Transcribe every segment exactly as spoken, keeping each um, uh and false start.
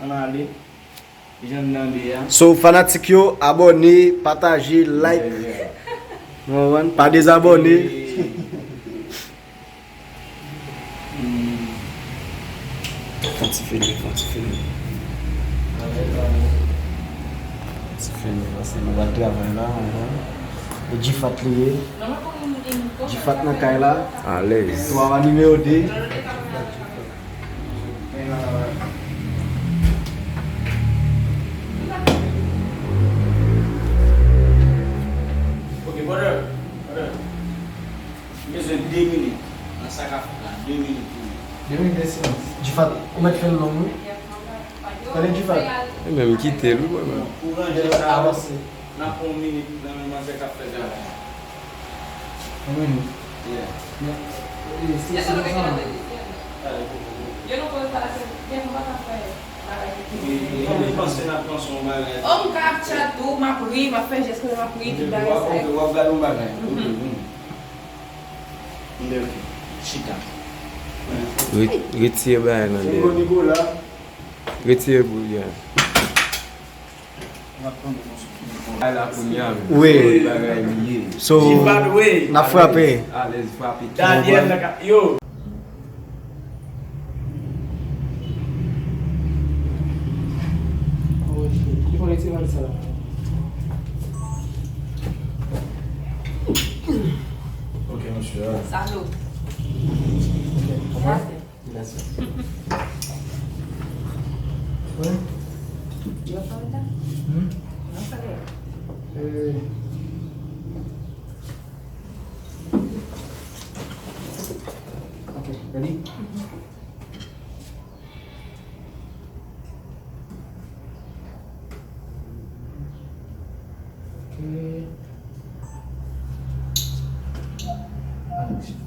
Ann ale. Jan n tande a. So, fanatik yo, abòne, pataje, like. Yeah, yeah. Ou konprann? Pa dezabòne. Yeah. Hmm. Fè ti fini, fè ti fini. Fè ti fini, paske nou pral travay la, ou konprann? E G-Fat li ye. G-Fat nan kay la. Alèz. Twa nimewo de. Ok, brother, brother. M bezwen de minit nan sa k ap fèt la, de minit pou mwen. De minit de silans. G-Fat, ou mèt fè l long, wi. Tande, G-Fat. E menm kite l, wi, mwen menm. Pou ranje sa, avanse. N ap pran yon minit nan men manzè k ap fè travay la. Yon minit? Yeah. Men, e, se, se konsa. Yo nou poze sa, se byen, nou pa ka fè bagay ki... E, e, e, panse n ap panse yon bagay. Oh, m ka ap chat tou, m ap ri, m ap fè jès kote m ap ri, tout bagay sa. Ok, w ap gade yon bagay. Ok, mhm. M de ok. Chita. Re-, retire bagay nan dèyè. Nicolas. Retire pou, yeah. Ay la kounye a, wi. Bagay li ye. So, n ap frape. Alèz, frape. Daniel, yo. Oh, shit. Li pa retire valiz sa la. Ok, mesye. Salou. Ok, kòman? Gracias. Wi. Yo falta? Hmm? Yo falta? Eh. Ok, ready? Ok. Action.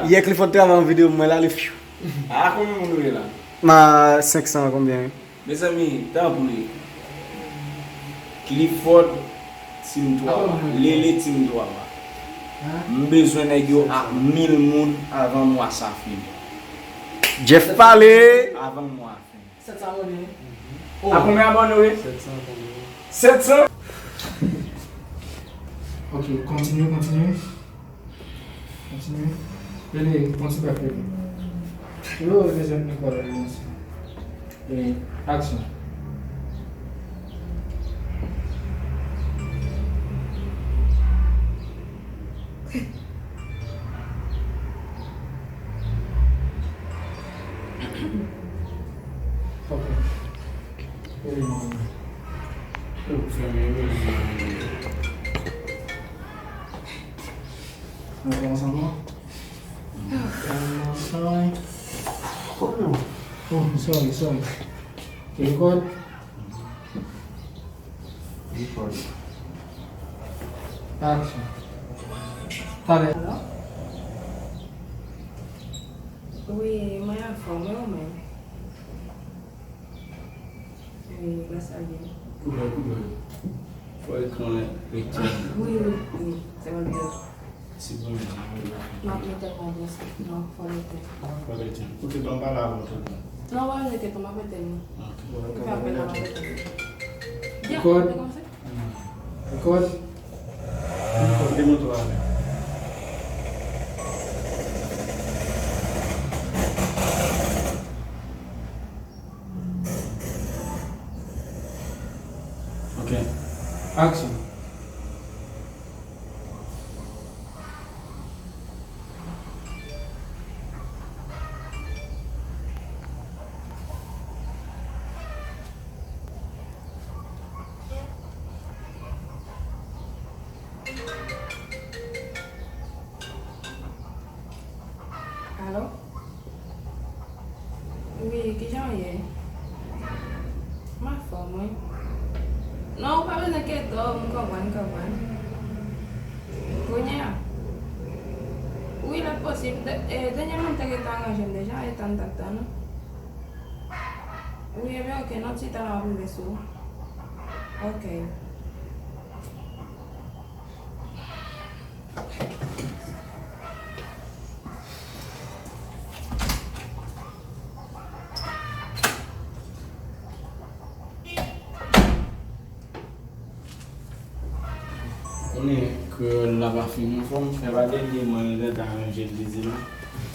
Yè Clifford travay yon videyo mwen la, li fyou. A, konbyen moun nou ye la? Ma senk san konbyen? Mezanmi, tanpri. Clifford, Team twa pa. Lele, Team twa pa. M bezwen nèg yo ak mil moun avan mwa sa fini. Jeff pale. Avan mwa a fini. Sèt san abòne. A konbyen abòne w ye? Sèt san abòne. Sèt san? Ok, kontinye, kontinye. Kontinye. Lele, pran ti bèf, Lele. Yo, bezwen mikwo la, Lele. E, aksyon. Ok. Lele, non. Yo, fèmen, Lele. Nou kòmanse ankò? Kòmanse. Oh, sorry, sorry. Record. Record. Action. Talè. Alo? Wi, mwen anfòm, e ou menm? Wi, gras a Dye. Koulè, koulè. Fò ekran an rekte. Wi, wi, wi. Se mwen byen. Si bon, m ap mete l konsa. Non, fò l etèn. Fò l etèn. Ok, ban m pale avè w tou. Non, w ap rete tou, m ap etèn li. Ok. Ou fè apèl la, m ap etèn li. Record. Record. Record. Demontre w avè. Ok. Action. Alo? Wi, kijan w ye? M anfòm, wi. Non, ou pa bezwen enkyete w, m konprann, m konprann. Kounye a? Wi, lè posib. Dè-, e, dènyèman, m te gentan aranje m deja, e tann, t ap tann ou. Wi, ebyen, ok, nan ti tan la, m ap rive sou ou. Ok. Konnen kreyòl la pa fin anfòm, fè pa dènye mwen gentan ranje l di di la.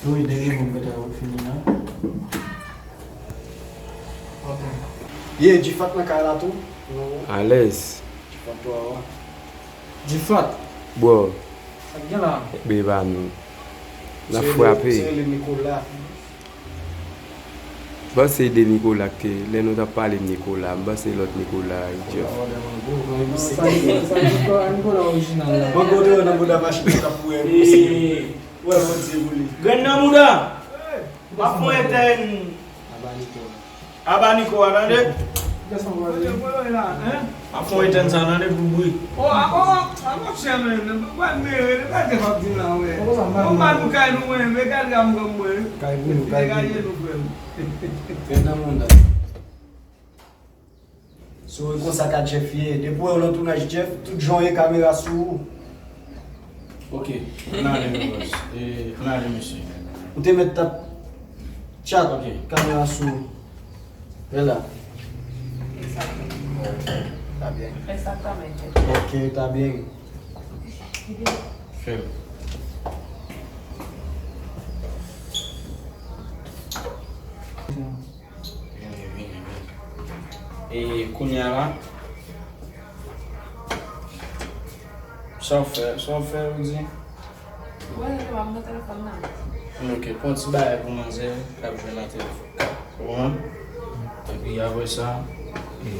Wi, dènye mwen gentan fini la. Ok. Ye, Djifat nan kay la tou? Alèz. Djifat tou awa. Djifat. Bro. Sa k gen la? Beba nou. N ap frape. Se rele Nikola. M panse de Nikola ke lè nou t ap pale de Nikola, m panse lòt Nikola, Jeff. Nikola orijinal la. Mwen kote yo nan bouda machin yo t ap wè. Wè, Bondye pou li. Grenn nan bouda. M ap fon etèn. Aba Niko a, tande. Kiyès mwen pale? Mwen te voye la, hein? Ap fè yon etèn sa, tande, pou bri. Oh, ah, oh, ah, mon chè, men, men, pa mere, men pa te fap di la, wè. Bon, ba nou kay nou, mwen, men gade gam gòm mwen. Kay pou nou, kay pou nou. Degaje nou, frè m. Fè nan moun nan. So, e konsa ka Jeff ye. Depi w wè yon lòt tounaj Jeff, tout jan w ye, kamera sou ou. Ok, ann ale, men bòs. E, ann ale, mesye. Ou te mèt t ap tchat. Ok. Kamera sou ou. Bella. Exactamente. Está bien. Exactamente. Ok, está bien. Fè l. Vini, vini, vini. E kounye a la, sa w fè, sa w fè, ou di? Mwen, m ap nan telefòn nan. Ok, pran ti bagay pou manzè k ap jwe nan telefòn. Ou konprann? Epi apre sa, e,